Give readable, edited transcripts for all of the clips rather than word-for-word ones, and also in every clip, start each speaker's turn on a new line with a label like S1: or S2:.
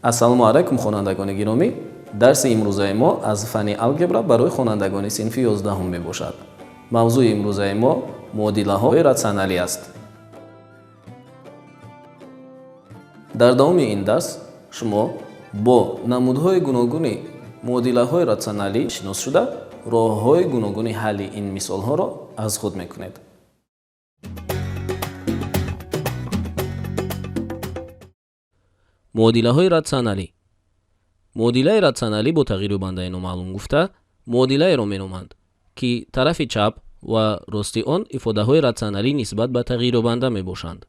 S1: Ассалому алайкум, хонандагони гиромӣ. Дарси имрӯзаи мо аз фанни алгебра барои хонандагони синфи 11 мебошад. Мавзӯи имрӯзаи мо муодилаҳои ратсионалӣ аст. Дар давоми ин дарс шумо бо намудҳои гуногуни муодилаҳои ратсионалӣ шинос шуда, роҳҳои гуногуни ҳалли ин мисолҳоро аз худ мекунед. Муодилаҳои ратсионалӣ. Муодилаи ратсионалӣ бо тағйирёбандаи номаълум гуфта муодилаеро меноманд, ки тарафи чап ва рости он ифодаҳои ратсионалӣ нисбат ба тағйирёбанда мебошанд.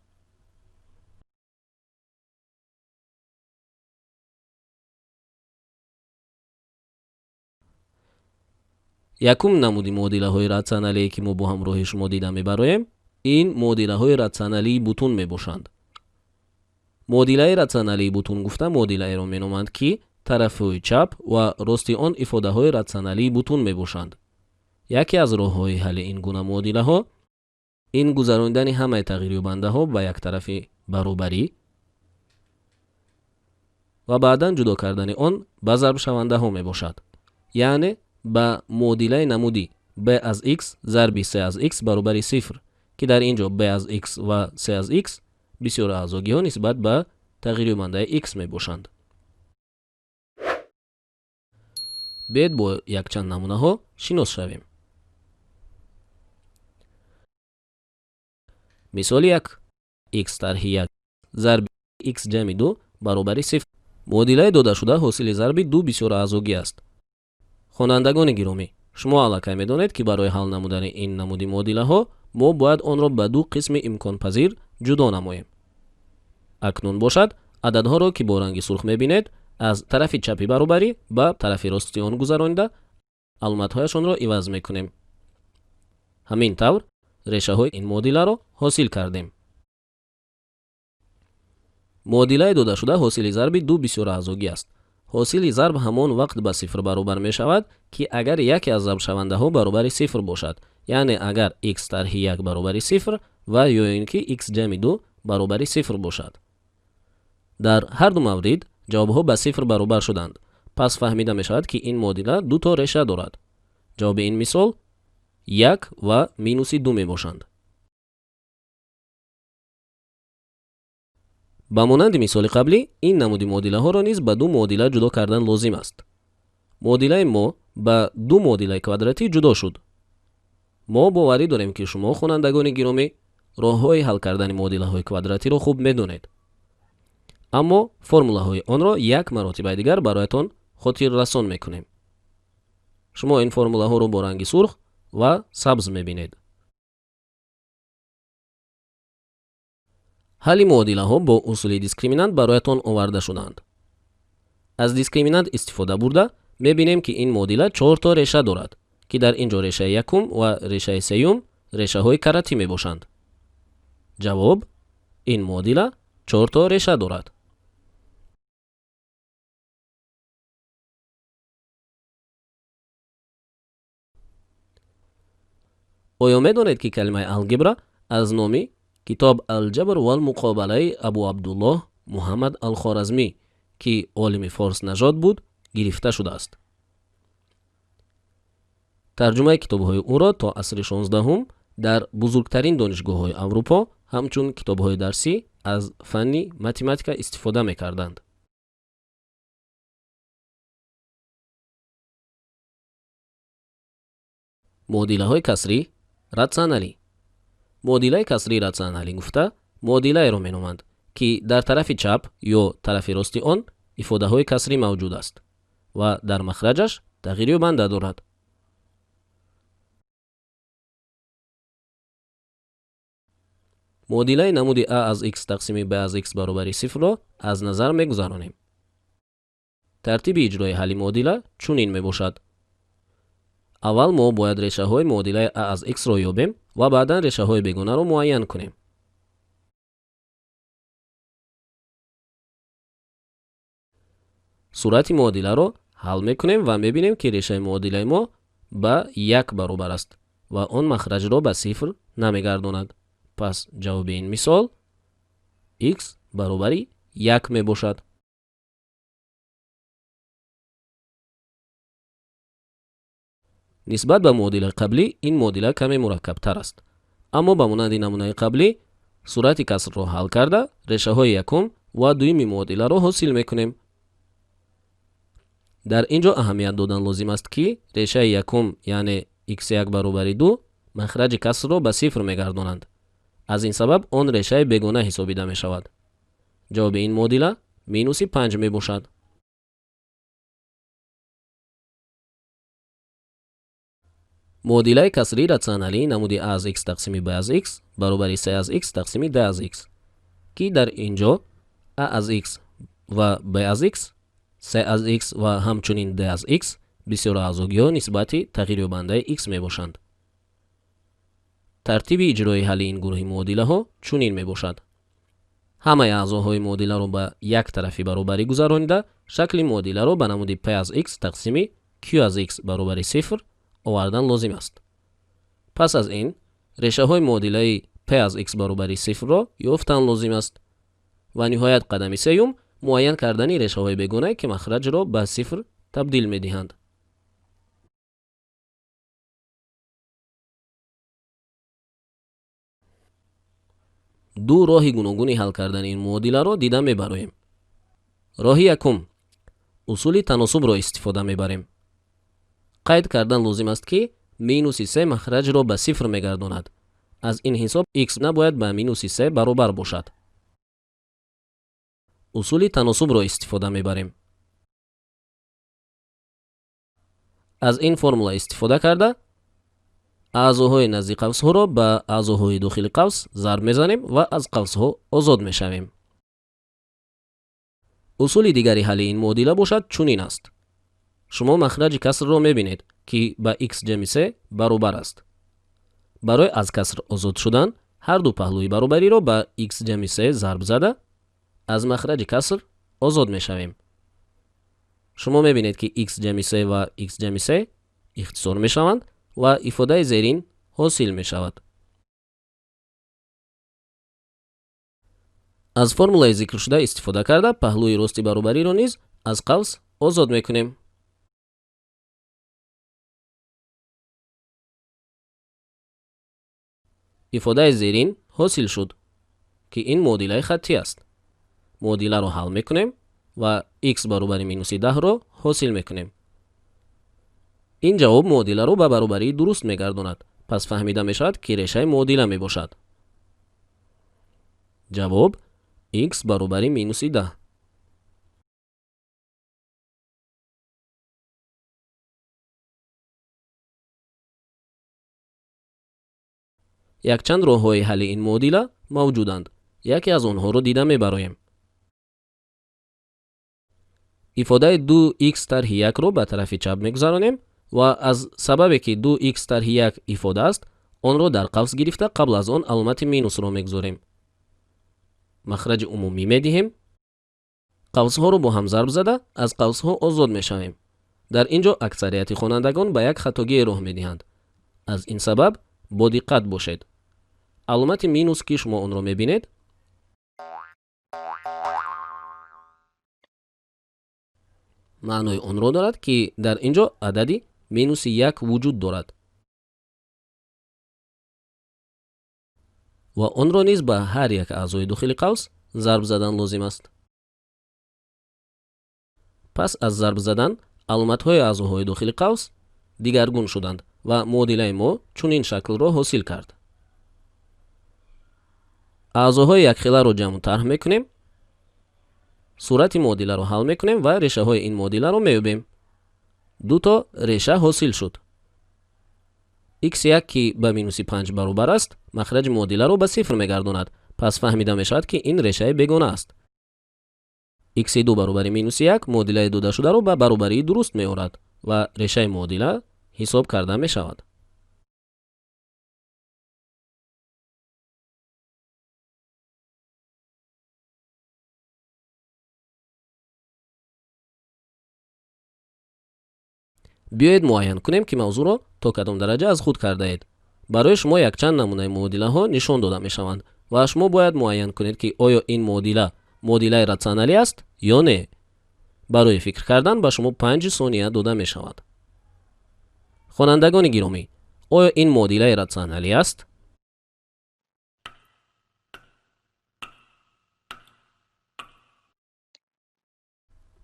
S1: Якум намуди муодилаҳои ратсионалие, ки мо бо ҳамроҳи шумо дида мебароем, ин муодилаҳои ратсионалии бутун мебошанд. Муодилаи ратсионалии бутун гуфта муодилаеро меноманд, ки тарафҳои чап ва рости он ифодаҳои ратсионалии бутун мебошанд. Яке аз роҳҳои ҳалли ин гуна муодилаҳо ин гузарондани ҳамаи тағйирёбандаҳо ба як тарафи баробарӣ ва баъдан ҷудо кардани он ба зарбшавандаҳо мебошад. Яъне ба муодилаи намуди b аз x зарби c аз x баробари 0, ки дар ин ҷо b аз x ва c аз x бисёр аъзогиҳо нисбат ба тағйирёбандаи x мебошанд. Биёед бо якчанд намунаҳо шинос шавем. Мисоли 1. X тарҳи 1 зарби x ҷамъи 2 баробари 0. Муодилаи додашуда ҳосили зарби ду бисёр аъзогӣ аст. Хонандагони гиромӣ, шумо аллакай медонед, ки барои ҳал намудани ин намуди муодилаҳо мо бояд онро ба ду қисми имконпазир ҷудо намоем. Акнун бошад, ададҳоро, ки бо ранги сурх мебинед, аз тарафи чапи баробарӣ ба тарафи рости он гузаронида, аломатҳояшонро иваз мекунем. Ҳамин тавр решаҳои ин муодиларо ҳосил кардем. Муодилаи додашуда ҳосили зарби ду бисёраъзогӣ аст. Ҳосили зарб ҳамон вақт ба 0 баробар мешавад, ки агар яке аз зарбшавандаҳо баробари 0 бошад, яъне агар x тарҳи 1 баробари 0 ва ё ин ки x ҷамъи 2 баробари 0 бошад. Дар ҳар ду маврид ҷавобҳо ба 0 баробар шуданд. Пас фаҳмида мешавад, ки ин муодила ду то реша дорад. Ҷавоби ин мисол 1 ва минуси 2 мебошанд. Ба монанди мисоли қаблӣ, ин намуди муодилаҳоро низ ба ду муодила ҷудо кардан лозим аст. Муодилаи мо ба ду муодилаи квадратӣ ҷудо шуд. Мо боварӣ дорем, ки шумо, хонандагони гиромӣ, роҳҳои ҳал кардани муодилаҳои квадратиро хуб медонед. Аммо формулаҳои онро як маротибаи дигар бароятон хотиррасон мекунем. Шумо ин формулаҳоро бо ранги сурх ва сабз мебинед. Ҳалли муодилаҳо бо усули дискриминант бароятон оварда шудаанд. Аз дискриминант истифода бурда мебинем, ки ин муодила 4 то реша дорад, ки дар ин ҷо решаи якум ва решаи сеюм решаҳои каратӣ мебошанд. Ҷавоб: ин муодила 4 то реша дорад. Оё медонед, ки калимаи алгебра аз номи китоб Алҷабр валмуқобалаи Абу Абдуллоҳ Муҳаммад Алхоразмӣ, ки олими форснажод буд, гирифта шудааст? Тарҷумаи китобҳои ӯро то асри 16 дар бузургтарин донишгоҳҳои Аврупо ҳамчун китобҳои дарсӣ аз фанни математика истифода мекарданд. Муодилаҳои касрӣ ратсионалӣ. Муодилаи касрии ратсионалӣ гуфта муодилаеро меноманд, ки дар тарафи чап ё тарафи рости он ифодаҳои касрӣ мавҷуд аст ва дар махраҷаш тағйирёбанда дорад. Муодилаи намуди а аз x тақсими b аз x баробари 0-ро аз назар мегузаронем. Тартиби иҷрои ҳалли муодила чунин мебошад. Аввал мо бояд решаҳои муодилаи а аз x-ро ёбем ва баъдан решаҳои бегонаро муайян кунем. Сурати муодиларо ҳал мекунем ва мебинем, ки решаи муодилаи мо ба 1 баробар аст ва он махраҷро ба 0 намегардонад. Пас ҷавоби ин мисол x баробари 1 мебошад. Нисбат ба муодилаи қаблӣ ин муодила каме мураккабтар аст. Аммо ба монанди намунаи қаблӣ сурати касрро ҳал карда решаҳои якум ва дуюми муодиларо ҳосил мекунем. Дар ин ҷо аҳамият додан лозим аст, ки решаи якум, яъне x1 баробари 2, махраҷи касрро ба сифр мегардонанд. Аз ин сабаб он решаи бегона ҳисобида мешавад. Ҷавоби ин муодила минуси 5 мебошад. Муодилаи касрии ратсионалии намуди а аз x тақсими b аз x баробари c аз x тақсими d аз x, ки дар ин ҷо а аз x ва b аз x, c аз x ва ҳамчунин d аз x бисёраазогиҳо нисбати тағйирёбандаи x мебошанд. Тартиби иҷрои ҳалли ин гурӯҳи муодилаҳо чунин мебошад. Ҳамаи аъзоҳои муодиларо ба як тарафи баробарӣ гузаронида, шакли муодиларо ба намуди p аз x тақсими q аз x баробари сифр овардан лозим аст. Пас аз ин решаҳои муодилаи p аз x баробари сифрро ёфтан лозим аст. Ва ниҳоят қадами сеюм муайян кардани решаҳои бегонае, ки махраҷро ба сифр табдил медиҳанд. Ду роҳи гуногуни ҳал кардани ин муодиларо дида мебароем. Роҳи якум: усули таносубро истифода мебарем. Қайд кардан лозим аст, ки минуси се махраҷро ба сифр мегардонад. Аз ин ҳисоб x набояд ба минуси се баробар бошад. Усули таносубро истифода мебарем. Аз ин формула истифода карда аъзоҳои назди қавсҳоро ба аъзоҳои дохили қавс зарб мезанем ва аз қавсҳо озод мешавем. Усули дигари ҳалли ин муодила бошад чунин аст. Шумо махраҷи касрро мебинед, ки ба x ҷамъи се баробар аст. Барои аз каср озод шудан ҳар ду паҳлӯи баробариро ба x ҷамъи се зарб зада аз махраҷи каср озод мешавем. Шумо мебинед, ки x ҷамъи се ва x ҷамъи се ихтисор мешаванд ва ифодаи зерин ҳосил мешавад. Аз формулаи зикршуда истифода карда паҳлӯи рости баробариро низ аз қавс озод мекунем. Ифодаи зерин ҳосил шуд, ки ин муодилаи хаттӣ аст. Муодиларо ҳал мекунем ва x баробари минуси 10-ро ҳосил мекунем. Ин ҷавоб муодиларо ба баробарии дуруст мегардонад, пас фаҳмида мешавад, ки решаи муодила мебошад. Ҷавоб x баробари минуси 10. Якчанд роҳҳои ҳалли ин муодила мавҷуданд. Яке аз онҳоро дида мебароем. Ифодаи 2x тарҳи 1-ро ба тарафи чап мегузаронем ва аз сабабе, ки 2x тарҳи 1 ифода аст, онро дар қавс гирифта қабл аз он аломати минусро мегузорем. Махраҷи умумӣ медиҳем. Қавсҳоро бо ҳам зарб зада аз қавсҳо озод мешавем. Дар ин ҷо аксарияти хонандагон ба як хатогие роҳ медиҳанд. Аз ин сабаб бо диққат бошед. Аломати минус, ки шумо онро мебинед, маънои онро дорад, ки дар ин ҷо адади минуси 1 вуҷуд дорад ва онро низ ба ҳар як аъзои дохили қавс зарб задан лозим аст. Пас аз зарб задан аломатҳои аъзоҳои дохили қавс дигаргун шуданд ва муодилаи мо чунин шаклро ҳосил кард. Аъзоҳои якхеларо ҷамъу тарҳ мекунем, сурати муодиларо ҳал мекунем ва решаҳои ин муодиларо меёбем. Ду то реша ҳосил шуд. x1, ки ба минуси 5 баробар аст, махраҷи муодиларо ба сифр мегардонад, пас фаҳмида мешавад, ки ин решаи бегона аст. x2 баробари минуси 1 муодилаи додашударо ба баробарии дуруст меорад ва решаи муодила ҳисоб карда мешавад. Биёед муайян кунем, ки мавзӯъро то кадом дараҷа аз худ кардаед. Барои шумо якчанд намунаи муодилаҳо нишон дода мешаванд ва шумо бояд муайян кунед, ки оё ин муодила муодилаи ратсионалӣ аст ё не. Барои фикр кардан ба шумо 5 сония дода мешавад. Хонандагони гиромӣ, оё ин муодилаи ратсионалӣ аст?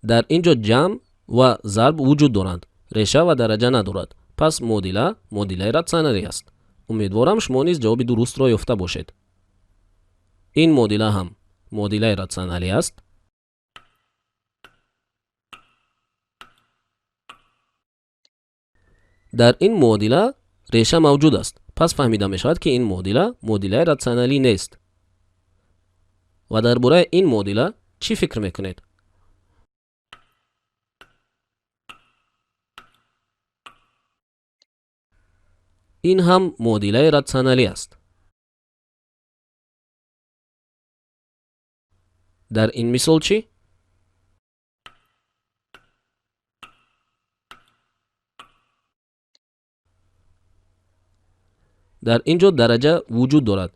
S1: Дар ин ҷо ҷамъ ва зарб вуҷуд доранд, реша ва дараҷа надорад. Пас муодила муодилаи ратсионалӣ аст. Умедворам, шумо низ ҷавоби дурустро ёфта бошед. Ин муодила ҳам муодилаи ратсионалӣ аст. Дар ин муодила реша мавҷуд аст. Пас фаҳмида мешавад, ки ин муодила муодилаи ратсионалӣ нест. Ва дар бораи ин муодила чӣ фикр мекунед? Ин ҳам муодилаи ратсионалӣ аст. Дар ин мисол чӣ? Дар ин ҷо дараҷа вуҷуд дорад,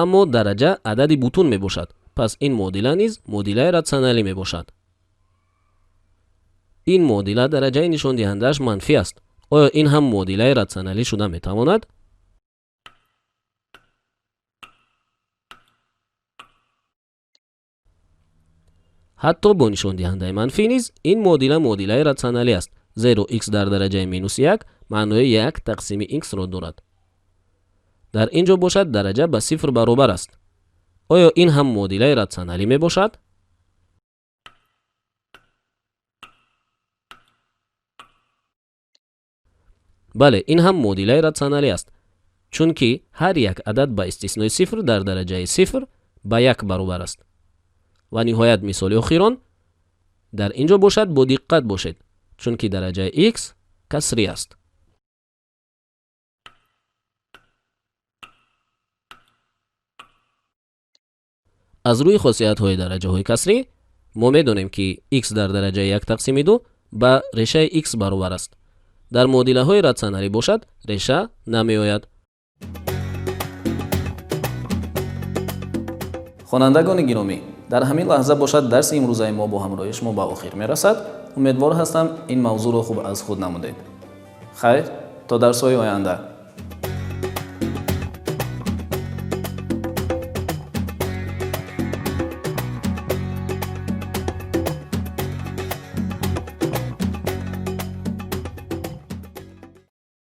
S1: аммо дараҷа адади бутун мебошад. Пас ин муодила низ муодилаи ратсионалӣ мебошад. Ин муодила дараҷаи нишондиҳандааш манфӣ аст. Оё ин ҳам муодилаи ратсионалӣ шуда метавонад? Ҳатто бо нишондиҳандаи манфӣ низ ин муодила муодилаи ратсионалӣ аст, зеро x дар дараҷаи минус як маънои як тақсими x-ро дорад. Дар ин ҷо бошад дараҷа ба сифр баробар аст. Оё ин ҳам муодилаи ратсионалӣ мебошад? Бале, ин ҳам муодилаи ратсионалӣ аст, чунки ҳар як адад ба истиснои сифр дар дараҷаи сифр ба як баробар аст. Ва ниҳоят мисоли охирон. Дар ин ҷо бошад бо диққат бошед, чунки дараҷаи x касрӣ аст. Аз рӯи хосиятҳои дараҷаҳои касрӣ мо медонем, ки x дар дараҷаи як тақсими ду ба решаи x баробар аст. Дар муодилаҳои ратсионалӣ бошад реша намеояд. Хонандагони гиромӣ, дар ҳамин лаҳза бошад дарси имрӯзаи мо бо ҳамроҳи шумо ба охир мерасад. Умедвор ҳастам, ин мавзӯъро хуб аз худ намудед. Хайр, то дарсҳои оянда.